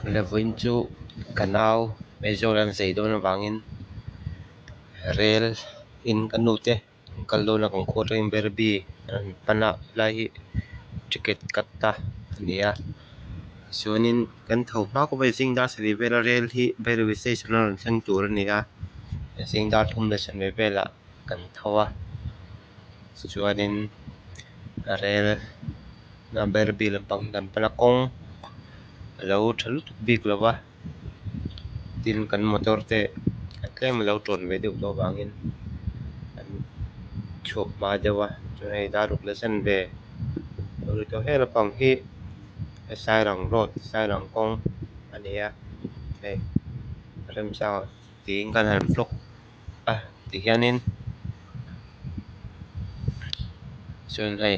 Vawiin chu ka nau Aizawl an zai dawn avangin rel in ka nu te an kal dawn a kan khua atangin Bairabi an pan a helai hi ticket cut a ni a chuanin kan tho hma khawp a zing dar sarih vela rel hi Bairabi station a rawn thleng tur a ni a zing dar thum leh sawmhnih velah kan tho a chuanin rel Bairabi lampang hi kan pan a kawng a lo tha lutuk bik lo va tin kan motor te tlem a lo tawn ve deuh tawh avangin an chhuak hma deuh a chuan hei dar ruk leh chanve a lo ni tawh he lampang hi Sairang road Sairang kawng a ni a hei remchangah tiin kan han vlog a tihianin chuan hei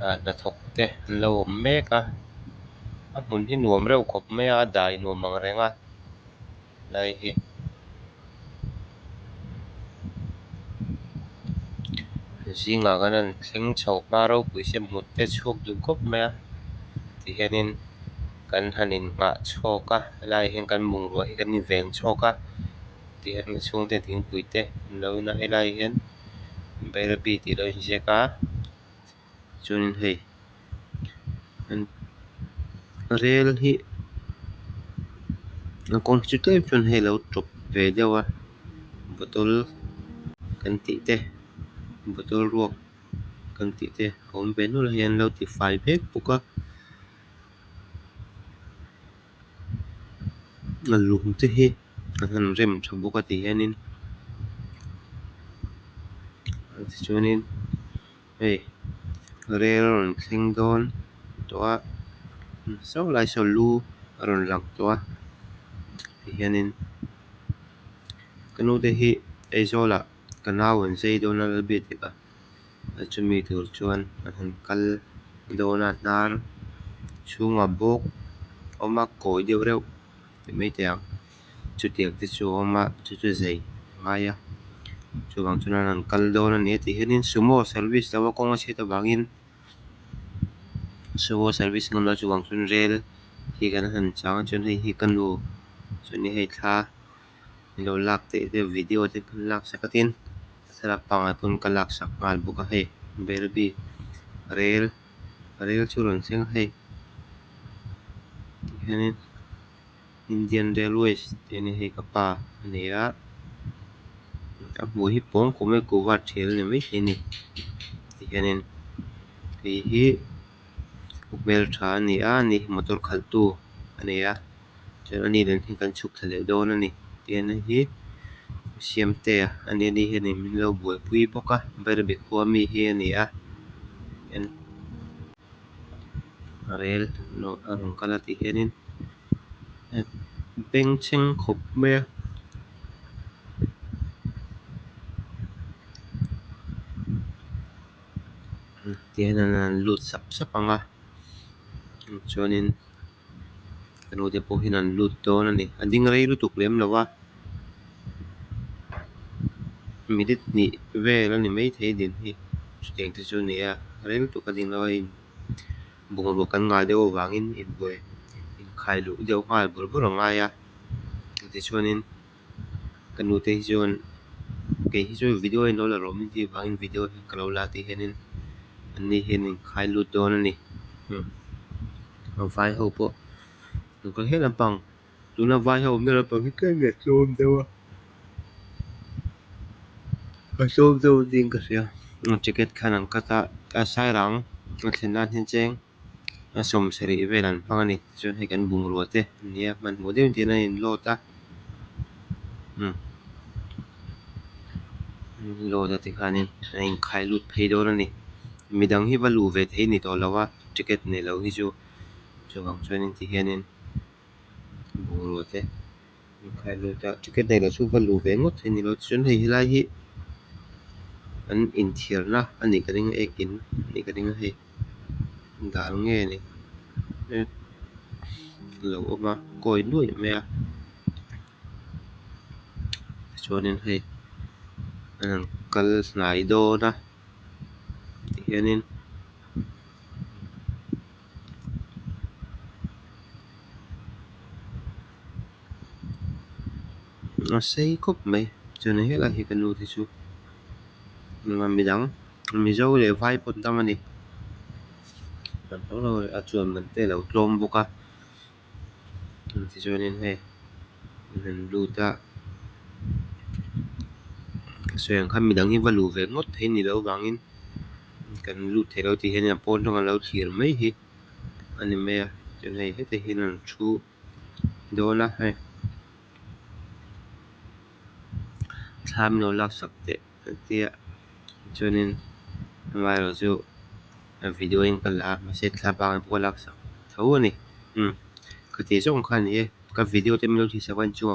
ah hnathawk te an lo awm mek a a hmun hi nuam reuh khawp mai a a dai nuam ang reng a lai hi. Zingah kan han thleng chho hma ropui se mut te chhuak duh khawp mai a tihianin kan han innghah chhawk a helaiah hian kan bungrua hi kan inveng chhawk a. Tihian a chhungte thingpui te an lo in a helaiah hian Bairabi tih a lo inziak a chuanin hei an rel hi a kawng chu tlem chuan hei a lo tawp ve deuh a bottle kan tih te bottle ruak kan tih te a awm ve nual a hei an lo ti fai mek bawk a. A lung te hi an han rem tha bawk a ti hianin tichuanin hei rel a rawn thleng dawn tawh a saw lai saw lu a rawn lang tawh a ti hianin ka nu te hi Aizawl ah ka nau an zai dawn a Lalbiakdika chumi tur chuan an han kal dawn a hnar chhungah bawk a awm a kawi deuh reuh ti mai teh ang chutiang te chu a awm a chu chu zai a ngai a chuvang chuan an han kal dawn a ni a tih hianin sumo service lo a kawng a chhiat avangin sumo service an awm lo a chuvang chuan rel hi kan han chang a chuan hei hi ka nu chuan hei thla lo lak theih te video te kan lak sak a tin thlalak pangngai pawn ka lak sak nghal bawk a hei Bairabi rel rel chu rawn thleng a hei tihianin Indian Railways tih a ni hei ka pa a ni a a hmuh hi pawng khawp mai kuhva thial a ni maithei a ni tihianin hei hi hmeltha a ni a ani hi motor khalh tu a ni a. Chuan ani nen hian kan chhuk thla leh dawn a ni tihian hei hi Siamtea a ni a ni hianin min lo buaipui bawk a Bairabi khua mi hi a ni a en rel a rawn kal a tih hianin bengchheng khawp mai a. Tihian an han lut sap sap ang a chuanin. Ka nu te pawh hian an lut dawn a ni a ding rei lutuk lem lo a minute hnih vel a ni maithei din hi chutiang te chu a ni a rei lutuk a ding lo a in bungrua kan ngai deuh avangin inbuai inkhai luh deuh nghal bawrh bawrh a ngai a tichuanin ka nu te hi chuan kei hi chu video hi an lo la rawh min tih avangin video hi ka lo la tih hianin an ni hian inkhai lut dawn a ni. Vai ho pawh an kal hial lampang tuna vai ho awmna lampang hi tlem leh tlawm deuh a a tlawm deuh niin ka hria ticket khan an cut a a sairang a thlen nan hian cheng a sawmsarih vel an hmang a ni tichuan hei kan bungrua te a ni a hmanhmawh deuhin tihian an in load a umm load a tikhanin a inkhai lut phei dawn a ni midang hi va luh ve thei a ni tawh lo a. Ticket nei lo hi chu chuvang chuanin ti hianin bungrua te an khai lut a ticket nei lo chu va luh ve ngawt theih a ni lo chuan hei helai hi an inthiarna a nih ka ring a ekin a nih ka ring a hei dal nge ni lo awm a kawi nuaih mai a tichuanin hei an han kal hnai dawn a tihianin. A sei khawp mai chuan helai hi ka nu te chu midang mizo leh vai pawh an tam a ni a chuan man te alo tlawm bawk a tichuanin hei an han lut a sawi ang khan midang hi va luh ve ngawt theih a nih loh avangin kan lut theilo tih hian a pawn atanga lo thlir mai hi a ni mai a chuan hei hetah hian an thu dawn a hei thla min lo laksak teh an tia chuanin amaherawh chu video in ka la a mahse thla bak pawh ka laksak tho a ni umm ka tih zawng kha a ni e ka video te min lo thlir sak a inchungah.